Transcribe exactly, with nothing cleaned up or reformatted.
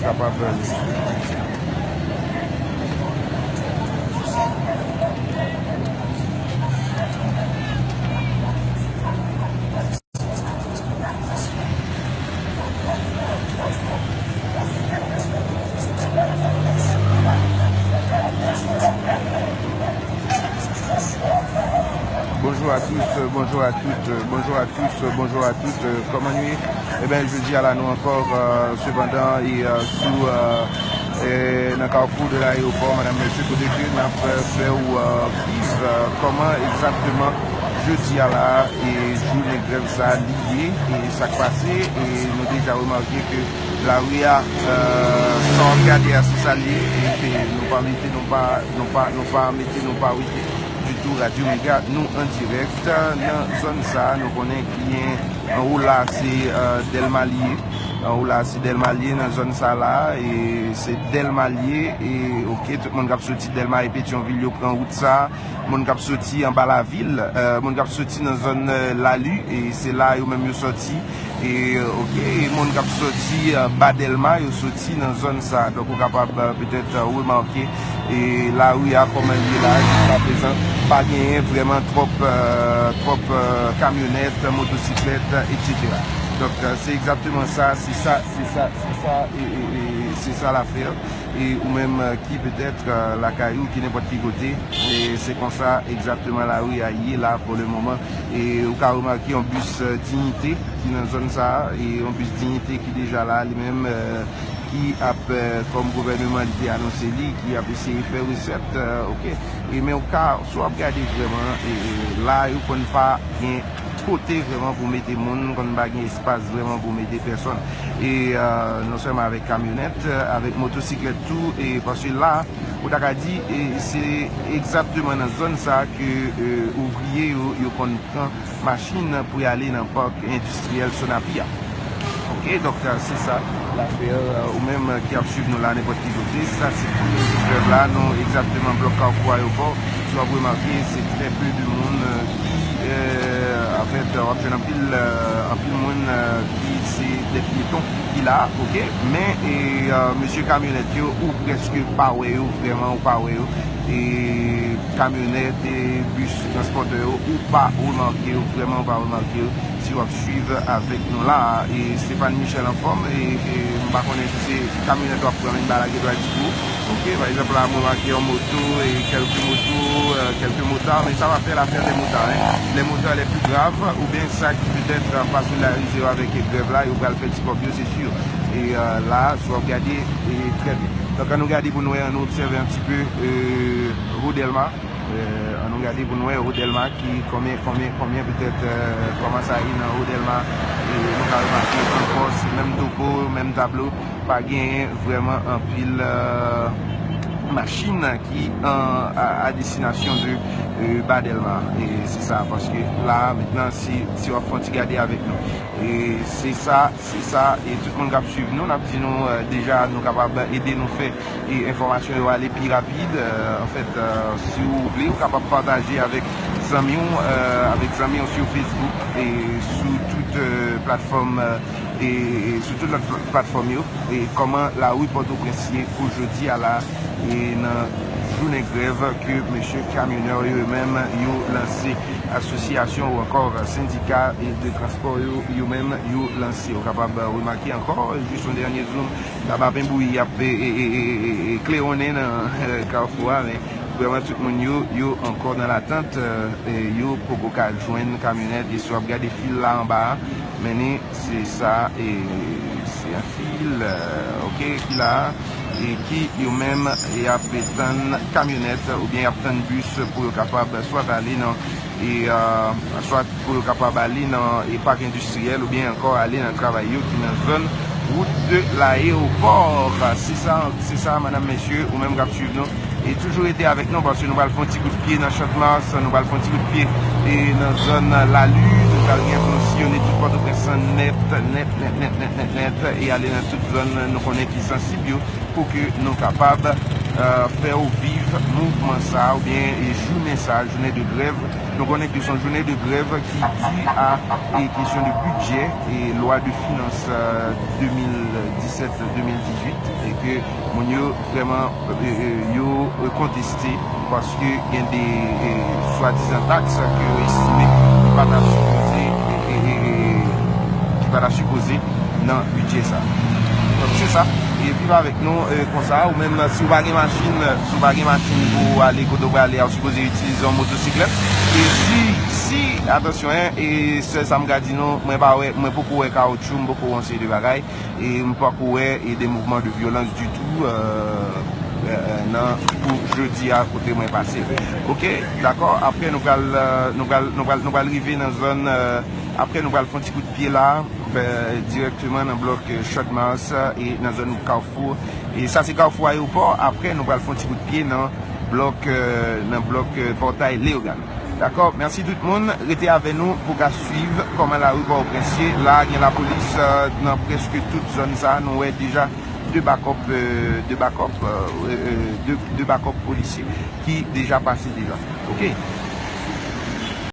kapab. Bonjour à tous, bonjour à toutes, bonjour à tous, bonjour à toutes. Kòman nou ye? Ebyen, jodi a la nou ankò, euh, sepandan, e, euh, sou, euh, e, nan kafou de layewopò, madam, mesye, kote ke n ap, euh, fè w, euh, viv, euh, kòman egzakteman jodi a la, e, jounen grèv sa li ye, e sa k pase, e nou deja remake ke lari a, euh, sa w ap gade a, se sa l ye, e ke nou pa mete, nou pa, nou pa, nou pa mete, nou pa wete ditou Radyo Mega, nou an dirèk nan zòn sa a, nou konnen ki gen anwo la, se, euh, Dèlma li ye. Anwo la, se Dèlma li ye nan zòn sa la, e se Dèlma li ye, e, oke, tout moun k ap soti Dèlma e Petyonvil, yo pran wout sa a. Moun k ap soti anba lavil, euh, moun k ap soti nan zòn, euh, Lali, e se la yo menm yo sòti. E, oke, e moun k ap soti, euh, ba Dèlma, yo soti nan zòn sa. Donk, ou kapab, euh, petèt, euh, remake, e lari a, kòman l ye la, jiska prezan, pa genyen vrèman twòp, euh, twòp, euh, kamyonèt, motosiklèt, etsetera. Donk, euh, se egzakteman sa, se sa, se sa, se sa, e, e, e se sa lafè. E ou menm, euh, ki petèt, euh, lakay ou, ki nenpòt ki kote, e se konsa egzakteman lari a ye la pou le moman. E ou ka remake yon bis, euh, Diyite ki nan zòn sa a, e yon bis Diyite ki deja la, li menm, euh, ki ap, euh, kòm gouvèneman li te anonse li, ki ap eseye fè resèt, euh, oke. E men ou ka, si w ap gade vrèman, e, e, la yo konn pa gen kote vrèman pou mete moun, konn pa gen espas vrèman pou mete pèsòn. E, euh, non sèlman avèk kamyonèt, euh, avèk motosiklèt tou, e paske la, ou ta ka di, e se egzakteman nan zòn sa a ke, euh, ouvriye yo, yo konn pran machin pou y ale nan pak endistriyèl Sonapi a. Oke, donk, euh, se sa lafè, euh, ou menm, euh, ki ap swiv nou la nenpòt ki kote. Sa se premye jou grèv la, nou egzakteman blòk Kafou Ayewopò. Si w ap remake, se trè pe de moun, euh, ki, euh, anfèt, w ap jwenn anpil, euh, anpil moun, euh, ki se dè pyeton ki la, oke? Men, e, euh, mesye kamyonèt yo, ou prèske pa wè yo, vrèman, ou pa wè yo. E kamyonèt, e bis transpòtè yo, ou pa remake yo, vrèman, ou pa remake yo. Si w ap swiv avèk nou la, e Stéphane Michel anfòm, e, e m pa konnen si se kamyonèt w ap pran, men ba lage dwa di pou. Oke, pa egzanp, la, mwen make yon moto, e kèlke moto, euh, kèlke motard, men sa va fè lafè dè motard, hein. Les motards les plus graves, oubyen sa ki petèt, euh, fasilarize yo avèk grèv la, yo pral fè ti kòb yo, se si. E, euh, la, si w ap gade, e trè byen. Donk, ann nou gade pou nou wè, ann nou obsève un petit peu, euh, Rue Dèlma. Euh, ann nou gade pou nou wè Rue Dèlma ki, konbyen, konbyen, konbyen petèt, euh, kòman sa ye nan Rue Dèlma. E nou ka remake ankò, se menm topo, menm tablo. Pa genyen vrèman anpil, euh, machin ki an, a, a destinasyon de, euh, ba Dèlma. E se sa, paske la, mentnan, si, si w ap fè yon ti gade avèk nou. E se sa, se sa, e tout moun k ap swiv nou, n ap di nou, euh, deja, nou kapab ede nou fè e enfòmasyon yo ale pi rapid. Euh, anfèt, euh, si w vle, ou kapab pataje avèk zanmi w, euh, avèk zanmi w sou Facebook e sou tout, euh, platfòm, euh, e, e sou tout lòt pla-, platfòm yo. E kòman lari Pòtoprens ye pou jodi a la, e nan jounen grèv ke mesye kamyonè yo menm yo lanse, asosyasyon ou ankò sendika e de transpò yo, yo menm yo lanse. Ou kapab remake ankò, jis yon dènye zoom, Labapen bouyi ap, e, e, klewonnen nan, e, kafou a, men vrèman tout moun yo, yo ankò nan latant, e, yo poko ka jwenn kamyonèt, e si w ap gade fil la anba a, men ni se sa, e, se yon fil, e, oke, ki la, e ki yo menm, y ap tann kamyonèt, oubyen y ap tann bis pou yo kapab swat ale nan, e, e, swat pou yo kapab ale nan, e, pak endistriyèl oubyen ankò ale nan travay yo ki nan zòn wout de layewopò. Se sa, se sa, madanm, mesye, ou menm k ap swiv nou. E toujou rete avèk nou, paske nou pral fè yon ti kout pye nan Chantmas, nou pral fè yon ti kout pye, e, nan zòn Lali, nou pral gen pou nou siyone tout Pòtoprens lan nèt, nèt, nèt, e ale nan tout zòn nou konnen ki sansib yo, pou ke nou kapab, e, fè w viv mouvman sa, oubyen, e, jounen sa, jounen de grèv, Nou konnen ke se yon jounen de grèv ki di a e kesyon de bidjè e lwa de finans, euh, de mil disèt de mil dizuit, e ke moun yo vrèman, euh, euh, yo, euh, konteste paske gen de, euh, swadizan taks ke yo estime ki pa ta sipoze, e, e, e, ki pa ta sipoze nan bidjè sa. Donk se sa. E viv avèk nou, euh, konsa, ou menm si w pa gen machin, si w pa gen machin pou w ale kote w prale a, ou sipoze itilize yon motosiklèt. E si, si, atansyon, hein, e sèl sa m ka di nou, mwen pa wè, mwen poko wè kawotchou, m poko wè yon seri de bagay, e m poko wè e de mouvman de vyolans ditou, euh, euh, euh, nan, pou jodi a kote mwen pase. Ok, dakò, apre nou pral, euh, nou pral, nou pral, nou pral rive nan zòn, euh, apre nou pral fè yon ti kout pye la, euh, dirèkteman nan blòk, euh, Champ de Mars e nan zòn Kafou. E sa se Kafou Ayewopò, apre nou pral fè yon ti kout pye nan blòk, euh, nan blòk, euh, Pòtay Leyogàn. Dakò, mèsi tout moun, rete avè nou pou ka swiv kòman lari Pòtoprens ye. La gen lapolis, euh, nan prèske tout zòn sa, nou wè deja de bakòp, euh, de bakòp, euh, euh, de, de bakòp polisye ki deja pase deja. Ok.